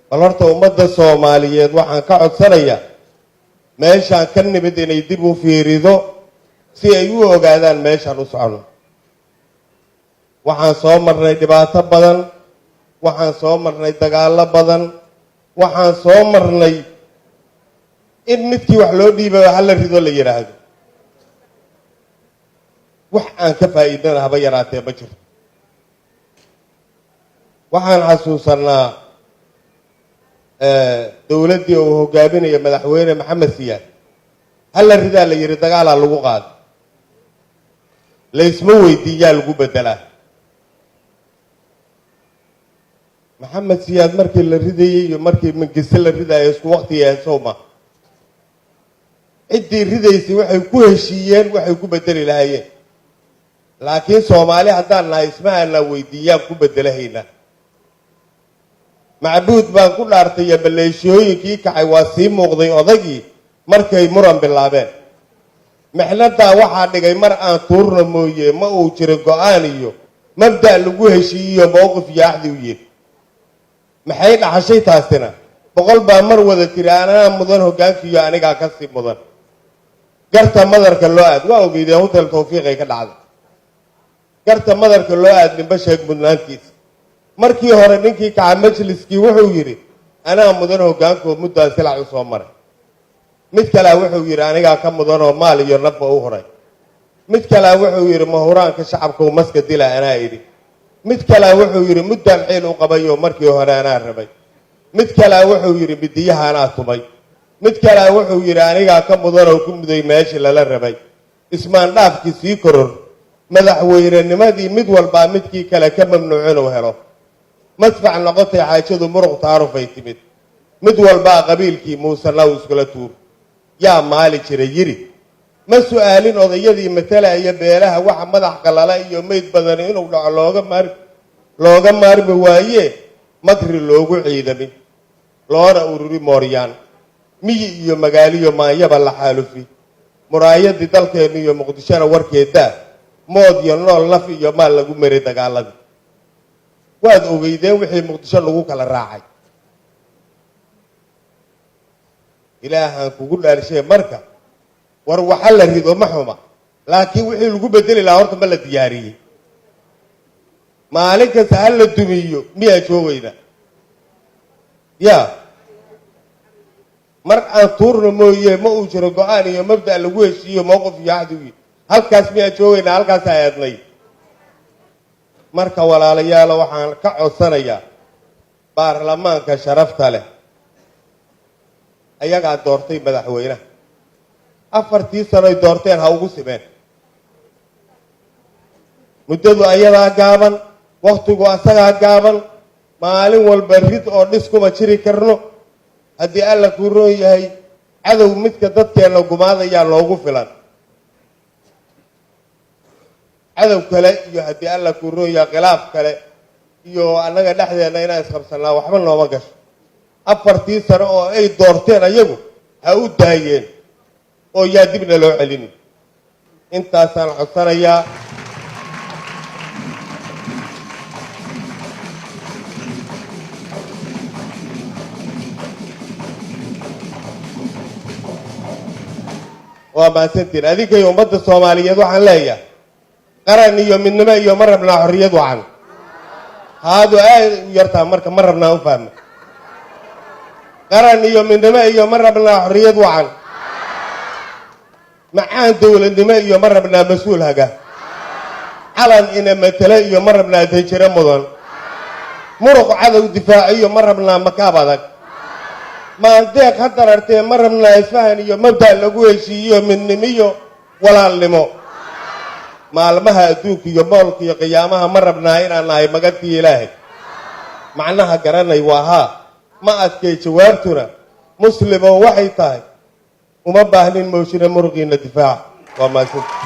Bal horta ummadda Soomaaliyeed waxaan ka codsanayaa meeshaan ka nimid inay dib u fiirido si ay u ogaadaan meeshaan u soconno. Waxaan soo marnay dhibaato badan, waxaan soo marnay dagaallo badan, waxaan soo marnay in midkii wax loo dhiibayo hala rido la yidhaahdo. Wax aan ka faa'iidana haba yaraatee ma jirto. Waxaan xasuusanaa dowladdii uu hogaaminayo Madaxweyne Maxamed Siyaad, hala ridaa la yidhi, dagaalaa lagu qaaday, laysma weydiiyaa lagu beddelaa. Maxamed Siyaad markii la ridayey iyo markii Mingise la ridaayo isku waqtigaen sowma ciddii ridaysay waxay ku heshiiyeen waxay ku bedeli lahaayeen, laakiin Soomaali haddaan nahay isma aanaa weydiiyaan ku bedelahaynaa. Macbuud baan ku dhaartay iyo maleeshiyooyinkii kacay waa sii muuqday odagii markay muran bilaabeen. Mixnadaa waxaa dhigay mar aan tuurna mooye ma uu jiro go-aan iyo mabda' lagu heshiiyiyo mowqif iyo axdi u yiri. Maxay dhaxashay taasina? 100 baa mar wada tiri anaa mudan hoggaankiiyo anigaa ka sii mudan. Garta madarka loo aad waa ogeydeen Hotel Tawfiiqay ka dhacday. Garta madarka loo aad ninba sheeg mudnaantiisa. Markii hore ninkii kaca majliskii wuxuu yidhi anaa mudan hoggaankoo muddaan silac u soo maray. Mid kalea wuxuu yidhi anigaa ka mudanoo maal iyo nafba u horay. Mid kalea wuxuu yidhi mahuraanka shacabkau maska dila anaa idhi. Mid kalea wuxuu yidhi muddaan xiil u qabayoo markii hore anaa rabay. Mid kalea wuxuu yidhi midiyaha anaa tumay. Mid kalea wuxuu yidhi anigaa ka mudanoo ku muday meeshii lala rabay. Ismaandhaafkii sii koror, madaxweynenimadii mid walbaa midkii kale ka mamnuuc inuu helo. Madfac noqotay xaajadu muruq taarufay timid, mid walbaa qabiilkii muusanaw iskula tuur. Yaa maali jira yiri ma su'aalin odayadii matalaya beelaha waxa madax qalala iyo meyd badani inuu dhaco looga maarmi waaye makri loogu ciidamin loona ururi mooryaan miyi iyo magaaliyo maanyaba la xaalufi. Muraayadii dalkeennu iyo Muqdishona warkeedaa mood iyo nool naf iyo maal lagu maray dagaaladii. Waad ogeydeen wixii Muqdisho lagu kala raacay. Ilaahaan kugu dhaalshee marka war waxa la rido ma xuma, laakiin wixii lagu bedeli lahaa horta ma la diyaariyey. Maalin kasta ha la dumiyo miyaa joogayna? Yaa mar aan tuurna mooye ma uu jiro go-aan iyo mabda' lagu heshiiyo mowqif iyo axdigi. Halkaas miyaa joogaynaa? Halkaas aadnay. Marka walaalayaalo waxaan ka codsanayaa baarlamaanka sharafta leh, ayagaa doortay madaxweynaha, 4tii sanoy doorteen ha ugu simeen. Muddadu ayadaa gaaban, wakhtigu asagaa gaaban, maalin walba rid oo dhis kuma jiri karno. Haddii Alla kuu roon yahay cadow midka dadkeenna gumaadayaa loogu filan, cadow kale iyo haddii Alla kuu roon yahay khilaaf kale iyo annaga dhexdeenna inaan isqabsannaa waxba nooma gasho. 4tii sano oo ay doorteen ayagu ha u daayeen oo yaa dibna loo celinin. Intaasaan codsanayaa. Waa mahadsantiin adinkay ummadda Soomaaliyeed. Waxaan leeyahay qaran iyo midnimo iyo ma rabnaa xorriyad wacan. Haadu aad u yartaa marka ma rabnaa u fahma. Qaran iyo midnimo iyo ma rabnaa xorriyad wacan. Macaan dowladnimo iyo ma rabnaa mas-uul haga. Calan ina matele iyo ma rabnaa dejiro mudan. Muruq cadow difaaciyo ma rabnaa makaab adag. Maandeeq ha darartee ma rabnaa isfahan iyo mabda' lagu heshiiyo midnimiyo walaalnimo. Maalmaha adduunka iyo moolka iyo qiyaamaha ma rabnaa inaan nahay magantii Ilaahay. Macnaha garanay waa haa, ma adkay jawaabtuna muslimo waxay tahay uma baahnin moosina muruqiina difaaca. Waa mahadsanti.